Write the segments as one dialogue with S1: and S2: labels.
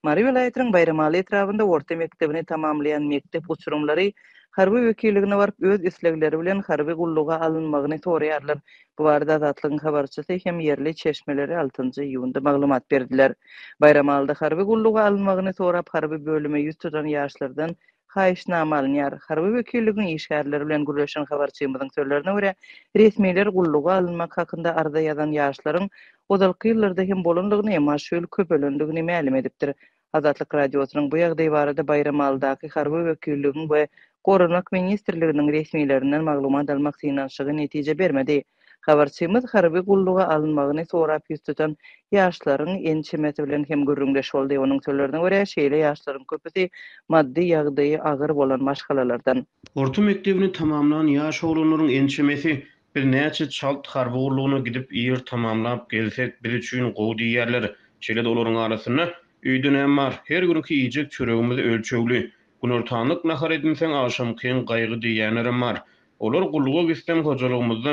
S1: Mary welaýatynyň Baýramaly etrabynda orta mekdebini tamamlaýan mekdep uçurymlary harby wekilligine baryp, öz islegleri bilen harby gulluga alynmagyny soraýarlar. Bu barada Azatlygyň habarçysy hem ýerli çeşmeleri altynjy iýunda maglumat berdiler. Baýramalyda harby gulluga alynmagyny sorap harby bölüme ýüz tutan ýaşlardan haýyşnama alynýar. Harby wekilligiň işgärleri bilen gürleşen habarçymyzyň sözlerine görä, resmiler gulluga alynmak hakynda arza ýazan ýaşlaryň ozalky ýyllarda hem bolandygyny, emma şu ýyl köpelendigini mälim edipdir. Azatlyk Radiosynyň bu ýagdaý barada Baýramalydaky harby wekilligiň we Goranmak ministrliginiň resmilerinden maglumat almak synanyşygy netije bermedi. Habarçymyz harby gulluga alynmagyny sorap ýüz tutan ýaşlaryň ençemesi bilen hem gürrüňdeş boldy. Onuň sözlerine görä, şeýle ýaşlaryň köpüsi maddy ýagdaýy agyr bolan maşgalalardan.
S2: Orta mekdebini tamamlan ýaş oglanlaryň ençemesi Biz näçe çalt harby gullugyna gidip ir tamamlap gelsek biz üçin gowy diýýärler. Şeýle-de olaryň arasynda Öýde näme bar, her günki iýjek çöregimiz ölçegli. Günortanlyk nahar edinseň agşamkyň gaýgy diýýänlerem bar. Olar gulluga gitseň hojalygymyzda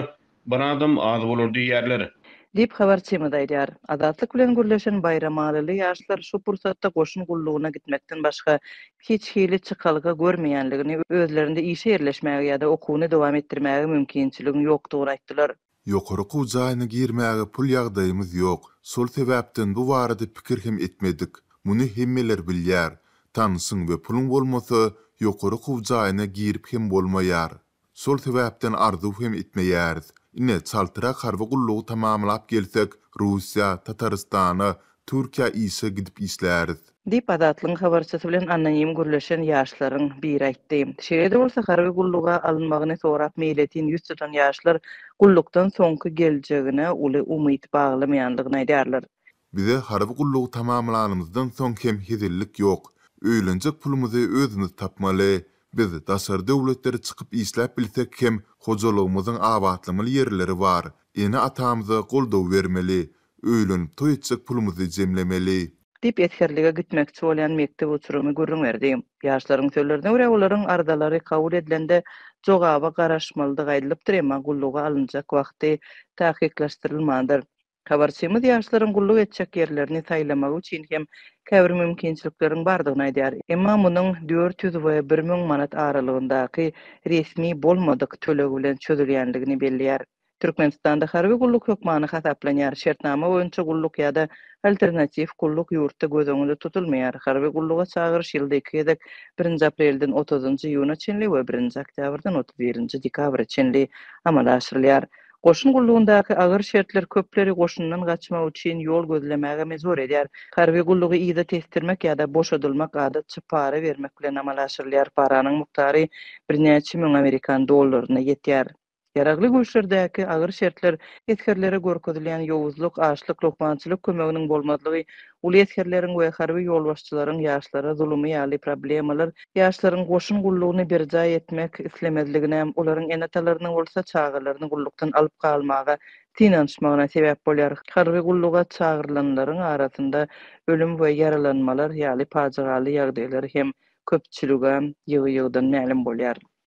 S2: bir adam az bolar diýýärler.
S1: Diýip, habarçymyz aýdýar. Azatlyk bilen gürleşen baýramalyly ýaşlar şu pursatda goşun gullugyna gitmekden başga hiç hili çykalga görmeýänligini, özlerinde işe ýerleşmäge ýa-da okuwyny dowam etdirmäge mümkinçiligiň ýokdugyny aýtdylar.
S3: Ýokary okuw jaýyna girmäge pul ýagdaýymyz ýok. Şol sebäpden bu barada pikir hem etmedik. Muny hemmeler bilýär. Tanşyň we puluň bolmasa, ýokary okuw jaýyna girip hem bolmaýar. Şol sebäpden arzuw hem etmeýäris. Ine, çaltrak harby gullugy tamamlap gelsek, Russiýa, Tatarystana, Türkiýä işe gidip işläris.
S1: Diýip, Azatlygyň habarçysy bilen anonim gürleşen ýaşlaryň biri aýtdy. Şeýle-de bolsa, harby gulluga alynmagyny sorap meýletin ýüz tutan ýaşlar gullukdan soňky geljegine uly umyt baglamaýandygyny aýdýarlar.
S3: Bize harby gullugy tamamlanymyzdan soň hem hezillik ýok. Öýlenjek pulumyzy özümiz tapmaly. Biz daşary döwletlere çykyp işläp bilsek hem hojalygymyzyň abatlamaly ýerleri bar. Ene-atamyza goldaw bermeli. Öýlenip toý etjek pulumyzy jemlemeli.
S1: Diýip, esgerlige gitmekçi bolýan mekdep uçurymy gürrüň berdi. Ýaşlaryň sözlerine görä, olaryň arzalary kabul edilende jogaba garaşmalydygy aýdylypdyr, emma gulluga alynjak wagty takyklaşdyrylmandyr. Habarçymyz ýaşlaryň gulluk etjek ýerlerini saýlamagy üçin hem käbir mümkinçilikleriň bardygyny aýdýar. Emma munuň 400 we 1000 manat aralygyndaky resmi bolmadyk töleg bilen çözülýändigini belleýär. Türkmenistanda harby gulluk hökmany hasaplanýar. Şertnama boýunça gulluk ýa-da alternatiw gulluk ýurtda göz öňünde tutulmaýar. Harby gulluga çagyryş ýylda iki gezek, birinji aprelden otuzynjy iýuna çenli we birinji oktýabrdan 31-nji dekabra çenli amala aşyrylýar. Goşun gullugyndaky agyr şertler köpleri goşundan gaçmak üçin ýol gözlemäge mejbur edýär. Harby gullugy yza tesdirmek ýa-da boşadylmak adatça para bermek bilen amala aşyrylýar. Paranyň mukdary birnäçe müň amerikan dollaryna ýetýär. Ýaragly güýçlerdäki agyr şertler, esgerlere görkezilýän ýowuzlyk, açlyk, lukmançylyk kömeginiň bolmazlygy, uly esgerleriň we harby ýolbaşçylaryň ýaşlara zulumy ýaly problemalar ýaşlaryň goşun gullugyny berjaý etmek islemezligine, olaryň ene-atalarynyň bolsa çagalaryny gullukdan alyp galmaga synanyşmagyna sebäp bolýar. Harby gulluga çagyrylanlaryň arasynda ölüm we ýaralanmalar ýaly pajygaly ýagdaýlar hem köpçülige ýygy-ýygydan mälim bolýar.